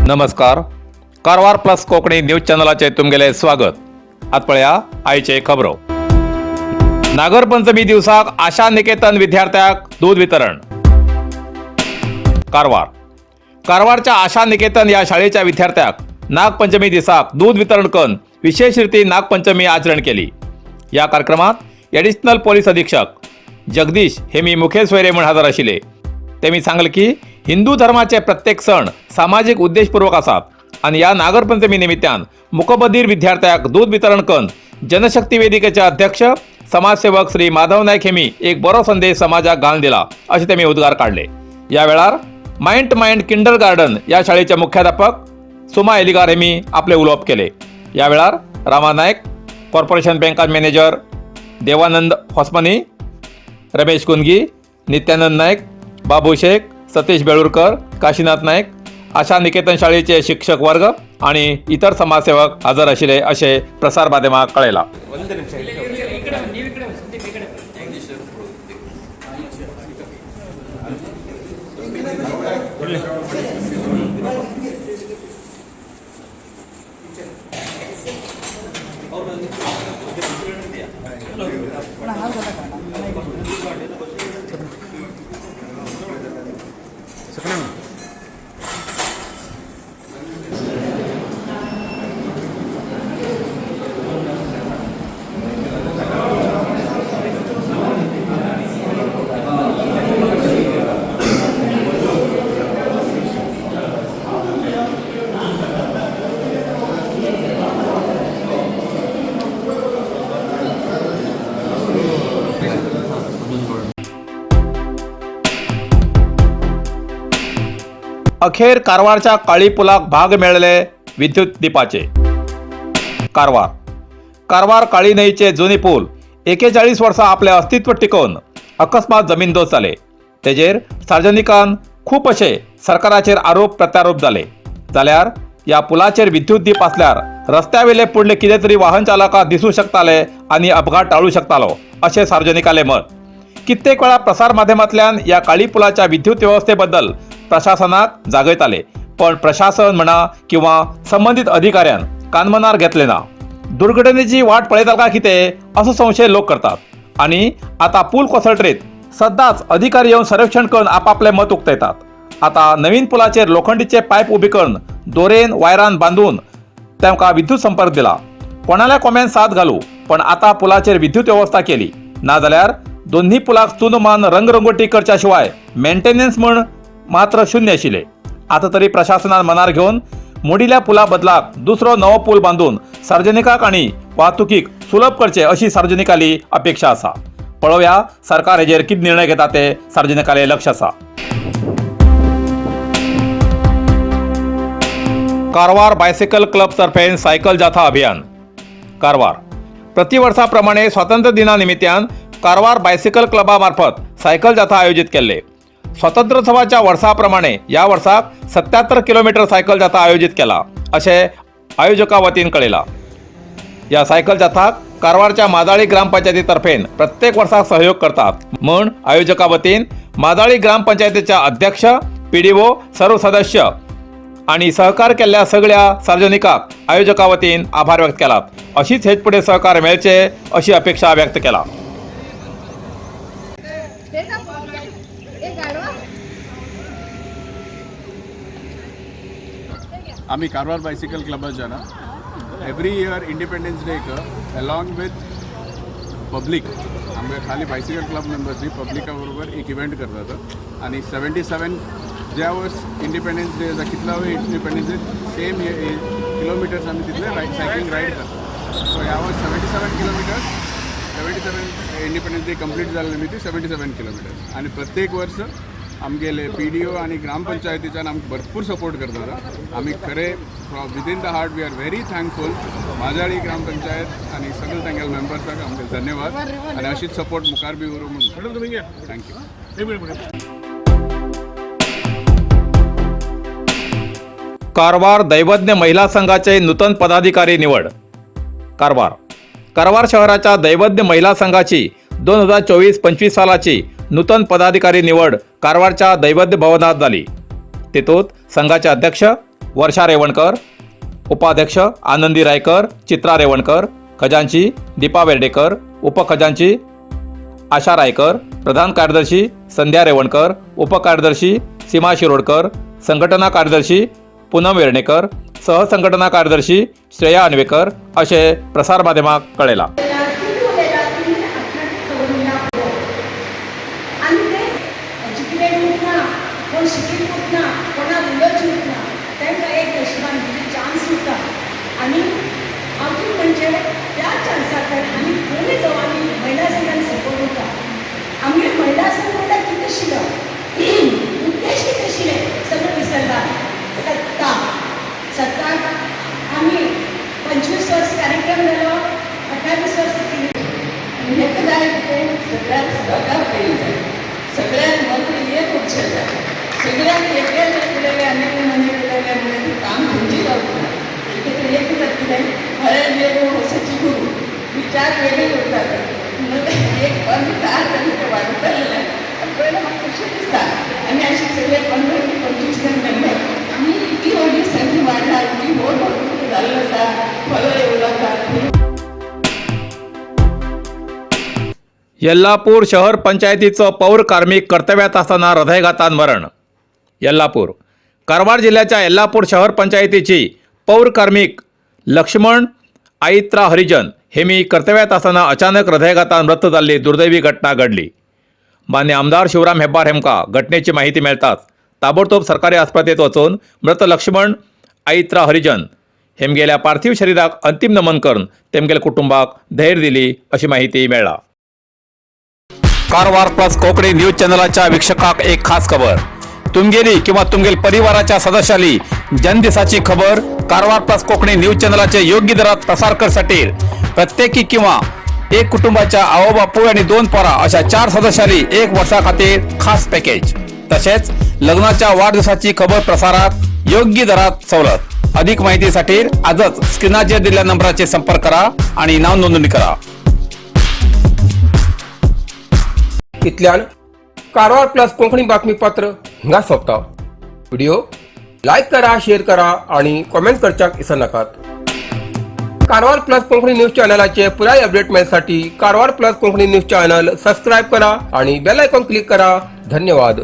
नमस्कार, Karwar plus Konkani news चॅनलाचे तुमगेले स्वागत. आत पळया आयचे खबरो. नागरपंचमी दिवसाक आशा निकेतन विद्यार्थ्याक दूद वितरण. कारवार. कारवारच्या आशा निकेतन या शाळेच्या विद्यार्थ्याक नागपंचमी दिसाक दूद वितरण करून विशेष रीती नागपंचमी आचरण केली. या कार्यक्रमात ॲडिशनल पोलीस अधीक्षक जगदीश हे मी मुखेल सोयरे म्हूण हजर आशिल्ले. तेमी सांगले की हिंदू धर्माचे प्रत्येक सण सामाजीक उद्देशपूर्वक आसात आणि या नागरपंचमी निमित्तान मुकबधीर विद्यार्थ्याक दूध वितरण करून जनशक्ती वेदिकेचे अध्यक्ष समाजसेवक श्री माधव नायक हेमी एक बरो संदेश समाजाक घालून दिला, अशें तेमी उद्गार काडले. या वेळार मायंड मायंड किंडर गार्डन या शाळेचे मुख्याध्यापक सुमा एलिगार हेमी आपले उलोवप केले. या वेळार रामा नायक, कॉर्पोरेशन बँकात मॅनेजर देवानंद होस्मनी, रमेश कुंदगी, नित्यानंद नाईक, बाबू शेख, सतीश बेळूरकर, काशीनाथ नाईक, आशा निकेतन शाळेचे शिक्षक वर्ग आणि इतर समाजसेवक हजर आशिल्ले, अशें प्रसार माध्यमाक कळयलां. ಒಂದು ನಿಮಿಷ. ಈ ಕಡೆ ಬನ್ನಿ, ನೀವು ಈ ಕಡೆ ಬನ್ನಿ, ಸಂದೀಪ್ ಈ ಕಡೆ ಬನ್ನಿ. अखेर कारवारच्या काळी पुलाक भाग मेळले विद्युत दीपाचे. कारवार. कारवार काळी न्हंयचे जुने पूल 41 वर्सां आपलें अस्तित्व टिकोवन अकस्मात जमीनदोस्त जाले. तेजेर सार्वजनिकान खूब अशे सरकाराचेर आरोप प्रत्यारोप जाले. जाल्यार ह्या पुलाचेर विद्युत दीप आसल्यार रस्त्यावेले पुडले कितें तरी वाहन चालकाक दिसूं शकताले आनी अपघात टाळूं शकतालो, अशें सार्वजनिकालें मत. कित्येक वेळा प्रसार माध्यमांतल्यान ह्या काळी पुलाच्या विद्युत वेवस्थेबद्दल प्रशासनाक जागयताले, पण प्रशासन म्हणा किंवा संबंदीत अधिकाऱ्यान कानमनार घेतले ना. दुर्घटनेची वाट पळयता काय कितें, असो संशय लोक करतात आणि आता पूल कोसळटरीत सद्दाच अधिकारी येवन सर्वेक्षण करून आपापले मत उक्तायतात. आता नवीन पुलाचेर लोखंडीचे पायप उबे करून दोरेन वायरान बांदून तांकां विद्युत संपर्क दिला. कोणाल्या कोम्यान साथ घालू, पण आता पुलाचेर विद्युत व्यवस्था केली नाजाल्यार दोन्ही पुलाक चुनो मारून रंगरंगोटी करच्या शिवाय मेंटेनन्स म्हण मात्र शून्य आशिल्ले. आता तरी प्रशासनान मनार घेवन मोडिल्ल्या पुला बदलाक दुसरो नवो पूल बांदून सार्वजनिकाक आनी वाहतुकीक सुलभ करचे, अशी सार्वजनिकाली अपेक्षा आसा. पळोवया सरकार हेजेर कितें निर्णय घेता ते. सार्वजनिकाले लक्ष आसा. कारवार बायसिकल क्लब तर्फे सायकल जाथा अभियान. कारवार. प्रतिवर्षाप्रमाणे स्वातंत्र्य दिना निमित्तान कारवार बायसिकल क्लबा मार्फत सायकल जाथा आयोजित केल्ले. स्वातंत्र्योत्सवाच्या वर्साप्रमाणे या वर्साक 77 किलोमीटर सायकल जाथा आयोजित केला, अशें आयोजका वतीन कळयला. या सायकल जाथाक कारवारच्या माजाळी ग्रामपंचायतीतर्फेन प्रत्येक वर्साक सहयोग करतात म्हूण आयोजका वतीन माजाळी ग्रामपंचायतीच्या अध्यक्ष, पीडीओ, सर्व सदस्य आणि सहकार केल्ल्या सगळ्या सार्वजनिकाक आयोजका वतीन आभार व्यक्त केलात. अशीच हेच पुढे सहकार मेळचे, अशी अपेक्षा व्यक्त केला. ते का एक गाडवा. आम्ही कारवार बायसिकल क्लबात जाणार. एव्हरी इयर इंडिपेंडन्स डेक अलॉंग विथ पब्लिक आमगे खाली बायसिकल क्लब मेंबर्स न्ही, पब्लिका बरोबर एक इव्हेंट करतात. आणि 77 ज्या वर्स इंडिपेंडन्स डे जाता, कितला इंडिपेंडन्स डे सेम किलोमिटर्स आमी तितले रायड, सायकलिंग रायड करतात. सो ह्या वर्स 77 kilometers, 77 Independence Day complete जाल्ले निमित्त 77 किलोमिटर्स. आणि प्रत्येक वर्स आमगेले पीडीओ आणि ग्रामपंचायतीच्यान आमकां भरपूर सपोर्ट करतात. आमी खरे from within the heart we are very thankful. Majali gram panchayat आणि सगळे तांगेले मेंबर्साक आमगे धन्यवाद आणि अशीच सपोर्ट मुखार बी उरूं म्हणून. Thank you. Karwar दैवज्ञ महिला संघाचे नूतन पदाधिकारी निवड. कारवार. कारवार शहराच्या दैवज्ञ महिला संघाची 2024-25 सालाची नूतन पदाधिकारी निवड कारवारच्या दैवज्ञ भवनात झाली. तेतूत संघाचे अध्यक्ष वर्षा रेवणकर, उपाध्यक्ष आनंदी रायकर, चित्रा रेवणकर, खजांची दीपा वेर्डेकर, उपखजांची आशा रायकर, प्रधान कार्यदर्शी संध्या रेवणकर, उपकार्यदर्शी सीमा शिरोडकर, संघटना कार्यदर्शी पूनम वेर्णेकर, सहसंघटना कार्यदर्शी श्रेया अनवेकर अशें प्रसारमाध्यमाक कळयलां. कितें उलयता तुमी आपणाक खबर ना. आनी ते एज्युकेटेड उरना, कोण शिकीत उरना, कोणाक उलोवचें उरना, तांकां एक नशिबान म्हणजे चान्स उरता. आनी अजून म्हणजे त्या चान्साक आमी कोणी जावं, आमी महिला संघान सपोर्ट उरता. आमगे महिला संघ म्हणल्यार कितें आशिल्लो, उद्देश कितें आशिल्लें, सगळें विसरला. सत्ता, सत्ता. आमी 25 वर्स कार्यक्रम जालो, 28 वर्स केली. आनी हेका जाय कितें? सगळ्यांक सहकार मेळूंक जाय, सगळ्यांक मत एक उरचें जाय. सगळ्यांक एकल्यान एक उलयलें आनी मनी उलयलें म्हणून काम खंयची जावचें ना. कितें तरी एक जाता, कितें खरें जे सची गुरू विचार वेगळे उरतात म्हणून एक 15 आनी ते वाडटलें पळयल्यार म्हाका खुशी दिसता. आनी अशे सगळे 15 ते 25 जाण मेंबर आमी, इतली व्हडली संख्या वाडला, इतली व्हड व्हड जाल्लो आसा, फॉलो येवलो आसा. येल्लापूर शहर पंचायतीचो पौर कार्मिक कर्तव्यात असताना हृदयघातान मरण. येल्लापूर. कारवार जिल्ह्याच्या येल्लापूर शहर पंचायतीची पौर कार्मिक लक्ष्मण आईत्रा हरिजन हेमी कर्तव्यात असताना अचानक हृदयघातान मृत जाल्ली दुर्दैवी घटना घडली. मान्य आमदार शिवराम हेब्बार हेमका घटनेची माहिती मेळताच ताबडतोब सरकारी आस्पत्रेत वचून मृत लक्ष्मण आईत्रा हरिजन हेमगेल्या पार्थिव शरीराक अंतिम नमन करून तेमगेल्या कुटुंबाक धैर्य दिली अशी माहिती मेळ्ळा. कारवार प्लस कोकणी न्यूज चॅनलाच्या वीक्षकाक एक खास खबर. तुमगेली किंवा तुमगेल परिवाराच्या सदस्याली जन्मदिसाची खबर कारवार प्लस कोकणी न्यूज चॅनलाचे योग्य दरात प्रसार करसाठी प्रत्येकी किंवा एक कुटुंबाच्या आवो बापूय आणि दोन पोरा अशा चार सदस्यांनी एक वर्सा खातीर खास पॅकेज. तसेच लग्नाच्या वाढदिवसाची खबर प्रसारात योग्य दरात सवलत. अधिक माहितीसाठी आजच स्क्रीनाचेर दिलेल्या नंबराचे संपर्क करा आणि नाव नोंदणी करा. इतल्यान कारवार प्लस कोंकणी बातमीपत्र हांगा सोंपता. व्हिडिओ लायक करा, शेअर करा आणि कॉमेंट करच्याक विसरनाकात. कारवार प्लस कोंकणी न्यूज चॅनलाचे पुराय अपडेट मेळसाठी Karwar plus Konkani news channel subscribe करा आणि बेल आयकॉन क्लिक करा. धन्यवाद.